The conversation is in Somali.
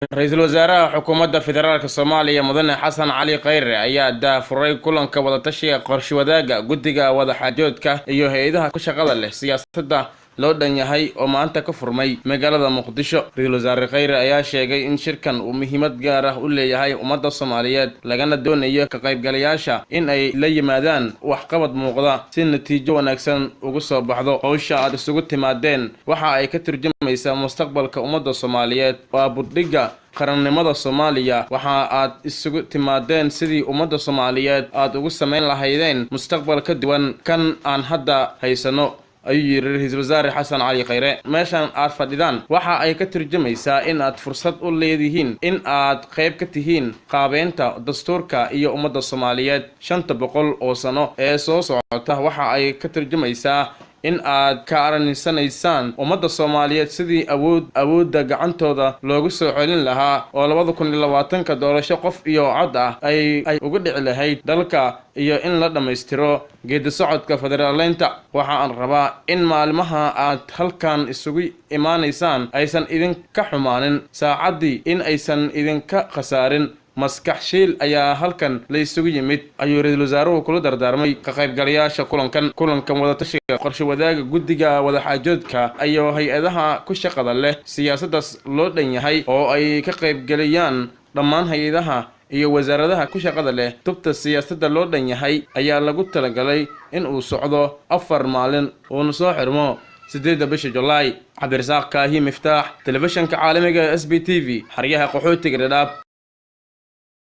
Ra-iisul wasaaraha Xukuumadda Federaalka Soomaaliya, Mudane Xasan Cali Khayre, ayaa daafuray kulanka wadatashiga qorshe wadaagga guddiga wadaxaajoodka iyo hay-adaha ku shaqada leh siyaasadda loo dhan yahay oo maanta ka furmay magaalada Muqdisho. Ra-iisul Wasaare Khayre ayaa sheegay in shirkan uu muhiimad gaar ah u leeyahay ummadda Soomaaliyeed, lagana doonayo ka qaybgalayaasha in ay la yimaadaan waxqabad muuqda si natiijo wanaagsan ugu soo baxdo. Howsha aad isugu timaadeen waxa ay ka turjumaysaa mustaqbalka ummadda Soomaaliyeed, waa buddhigga qarannimada Soomaaliya. Waxa aad isugu timaadeen sidii ummadda Soomaaliyeed aad ugu samayn lahaydeen mustaqbal ka duwan kan aan hadda haysano, ayuu yidhi Ra-iisul Wasaare Xasan Cali Khayre. Meeshan aad fadhidaan waxa ay ka turjumaysaa in aad fursad u leedihiin in aad qayb ka tihiin qaabeynta dastuurka iyo ummadda Soomaaliyeed 500 oo sano ee soo socota. Waxa ay ka turjumaysaa in aad ka aranisanaysaan ummadda Soomaaliyeed sidii awoodda gacantooda loogu soo celin lahaa oo 2020-ka doorasho qof iyo cod ah ay uga dhici lahayd dalka iyo in la dhammaystiro geedi socodka federaaleynta. Waxa aan rabaa in maalmaha aad halkan isugu imaanaysaan aysan idinka xumaanin, saacaddii in aysan idinka khasaarin. Maskax shiil ayaa halkan la isugu yimid, ayuu ra-iisul wasaaruhu kula dardaarmay ka qaybgalayaasha kulankan. Kulankan wadatashiga qorshe wadaaga guddiga wadaxaajoodka iyo hay-adaha ku shaqada leh siyaasaddaas loo dhan yahay oo ay ka qaybgelayaan dhammaan hay-adaha iyo wasaaradaha ku shaqada leh tubta siyaasadda loo dhan yahay ayaa lagu talagalay in uu socdo 4 maalin, uuna soo xirmo 8-da bisha Julaay. Cabdirasaaq Kaahi Miftaax, Telefishinka Caalamiga SB TV, xeryaha qaxootiga Dhadhaab.